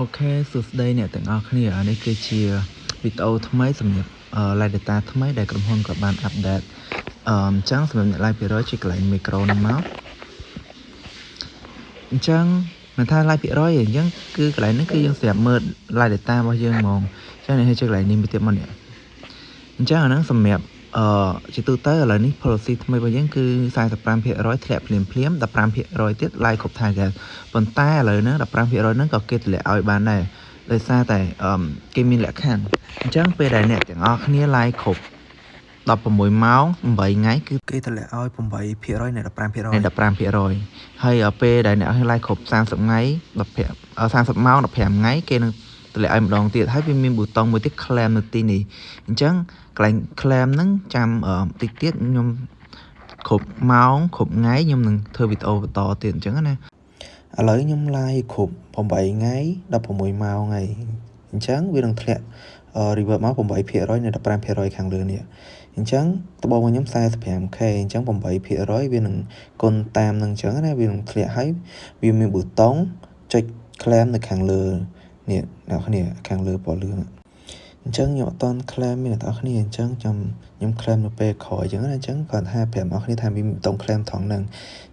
OK សួស្តីអ្នកទាំងអស់គ្នាអានេះគឺជាវីដេអូថ្មីសម្រាប់ live data ថ្មីដែលក្រុមហ៊ុនក៏បាន update អញ្ចឹងសម្រាប់អ្នក live ភាគរយជាកន្លែង micro ហ្នឹងមកអញ្ចឹងមិនថា live ភាគរយទេអញ្ចឹងគឺកន្លែងហ្នឹងគឺយើងសម្រាប់មើល live data របស់យើងហ្មងអញ្ចឹងនេះជាកន្លែងនេះមួយទៀតមកនេះអញ្ចឹងអាហ្នឹងសម្រាប់ជាទូទៅឥឡូវនេះ policy ថ្មីរបស់យើងគឺ45%ធ្លាក់ភ្លាមភ្លាម15%ទៀត live គ្រប់ target ប៉ុន្តែឥឡូវហ្នឹង15%ហ្នឹងក៏គេទម្លាក់ឲ្យបានដែរដោយសារតែអឺគេមានលក្ខខណ្ឌអញ្ចឹងពេលដែលអ្នកទាំងអស់គ្នា live គ្រប់16ម៉ោង8ថ្ងៃគឺគេទម្លាក់ឲ្យ8%នៃ15%នៃ15%ហើយពេលដែលអ្នក live គ្រប់30ថ្ងៃ15 30ម៉ោង15ថ្ងៃគេនឹងទម្លាក់ឲ្យម្ដងទៀតហើយវាមានប៊ូតុងមួយទៀត claim នៅទីនេះអញ្ចឹងកន្លែង claim ហ្នឹងចាំតិចទៀតខ្ញុំគ្រប់ម៉ោងគ្រប់ថ្ងៃខ្ញុំនឹងធ្វើវីដេអូបន្តទៀតអញ្ចឹងណាឥឡូវខ្ញុំ live គ្រប់8ថ្ងៃ16ម៉ោងហើយអញ្ចឹងវានឹងធ្លាក់ revert មក8%នៃ15%ខាងលើនេះអញ្ចឹងត្បូងរបស់ខ្ញុំ 45K អញ្ចឹង8%វានឹងគុណតាមនឹងអញ្ចឹងណាវានឹងធ្លាក់ហើយវាមានប៊ូតុងចុច claim នៅខាងលើនេះអ្នកគ្នាខាងលើពណ៌លឿងអញ្ចឹងខ្ញុំអត់ទាន់ claim មានអ្នកនរគ្នាអញ្ចឹងចាំខ្ញុំ claim នៅពេលក្រោយអញ្ចឹងណាអញ្ចឹងគាត់ថាប្រាប់អ្នកគ្នាថាមានប៊ូតុង claim ថងហ្នឹង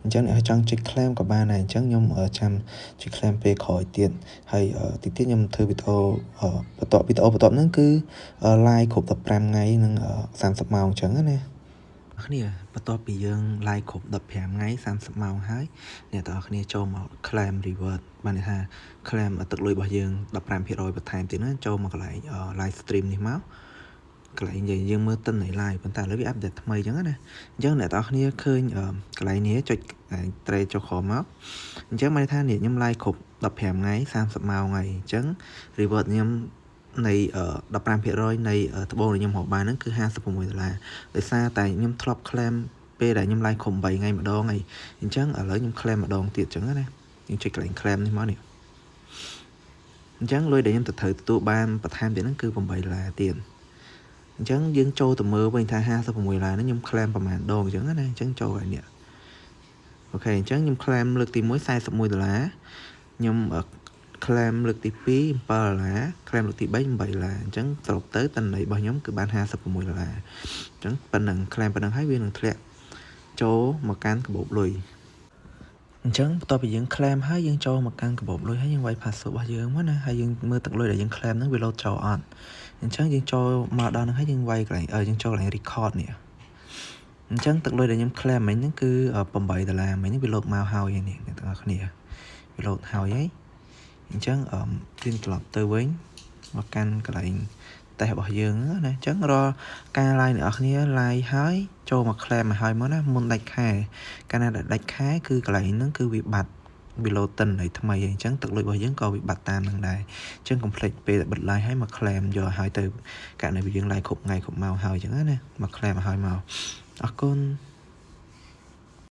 អញ្ចឹងអ្នកចង់ចុច claim ក៏បានដែរអញ្ចឹងខ្ញុំចាំចុច claim ពេលក្រោយទៀតហើយតិចទៀតខ្ញុំធ្វើវីដេអូបន្ទាប់វីដេអូបន្ទាប់ហ្នឹងគឺ live គ្រប់15ថ្ងៃនិង30ម៉ោងអញ្ចឹងណាគ្នាបន្ទាប់ពីយើង live គ្រប់15ថ្ងៃ30ម៉ោងហើយអ្នកទាំងអស់គ្នាចូលមក claim reward បានន័យថា claim ទឹកលុយរបស់យើង15%បន្ថែមទៀតណាចូលមកកន្លែង live stream នេះមកកន្លែងនិយាយយើងមើលតិននៃ live ប៉ុន្តែឥឡូវវា update ថ្មីអញ្ចឹងណាអញ្ចឹងអ្នកទាំងអស់គ្នាឃើញកន្លែងនេះចុចត្រេចុះក្រោមមកអញ្ចឹងមានន័យថានេះខ្ញុំ live គ្រប់15ថ្ងៃ30ម៉ោងហើយអញ្ចឹង reward ខ្ញុំនៃ15%នៃត្បូងដែលខ្ញុំរកបានហ្នឹងគឺ56ដុល្លារដោយសារតែខ្ញុំធ្លាប់ claim ពេលដែលខ្ញុំ live គ្រប់8ថ្ងៃម្ដងហើយអញ្ចឹងឥឡូវខ្ញុំ claim ម្ដងទៀតអញ្ចឹងណាយើងចុចកន្លែង claim នេះមកនេះអញ្ចឹងលុយដែលខ្ញុំទៅត្រូវទទួលបានបន្ថែមទៀតហ្នឹងគឺ8ដុល្លារទៀតអញ្ចឹងយើងចូលទៅមើលវិញថា56ដុល្លារហ្នឹងខ្ញុំ claim ប្រហែលដងអញ្ចឹងណាអញ្ចឹងចូលឲ្យនេះOK អញ្ចឹងខ្ញុំ claim លើកទី1 41ដុល្លារខ្ញុំ claim លើកទី2 7ដុល្លារ claim លើកទី3 8ដុល្លារអញ្ចឹងសរុបទៅតន័យរបស់ខ្ញុំគឺបាន56ដុល្លារអញ្ចឹងប៉ុណ្ណឹង claim ប៉ុណ្ណឹងហើយវានឹងធ្លាក់ចូលមកកាន់កាបូបលុយអញ្ចឹងបន្ទាប់ពីយើង claim ហើយយើងចូលមកកាន់កាបូបលុយហើយយើងវាយ password របស់យើងមកណាហើយយើងមើលទឹកលុយដែលយើង claim ហ្នឹងវាលោតចូលអត់អញ្ចឹងយើងចូលមកដល់ហ្នឹងហើយយើងវាយកន្លែងយើងចូលកន្លែង record នេះអញ្ចឹងទឹកលុយដែលខ្ញុំ claim មិញហ្នឹងគឺ8ដុល្លារមិញហ្នឹងវាលោតមកហើយនេះអ្នកទាំងអស់គ្នាវាលោតហើយហើយអញ្ចឹងអឺយើងត្រឡប់ទៅវិញមកកាន់កន្លែងតេស្តរបស់យើងណាអញ្ចឹងរាល់ការ live អ្នកនរគ្នា live ហើយចូលមក claim មកហើយមកណាមុនដាច់ខែកាលណាដែលដាច់ខែគឺកន្លែងហ្នឹងគឺវាបាត់វាលោតតិននៃថ្មីអញ្ចឹងទឹកលុយរបស់យើងក៏វាបាត់តាមនឹងដែរអញ្ចឹងកុំភ្លេចពេលបិទ live ហើយមក claim យកឲ្យទៅករណីយើង live គ្រប់ថ្ងៃគ្រប់ម៉ោងហើយអញ្ចឹងណាមក claim ឲ្យមកអរគុណ។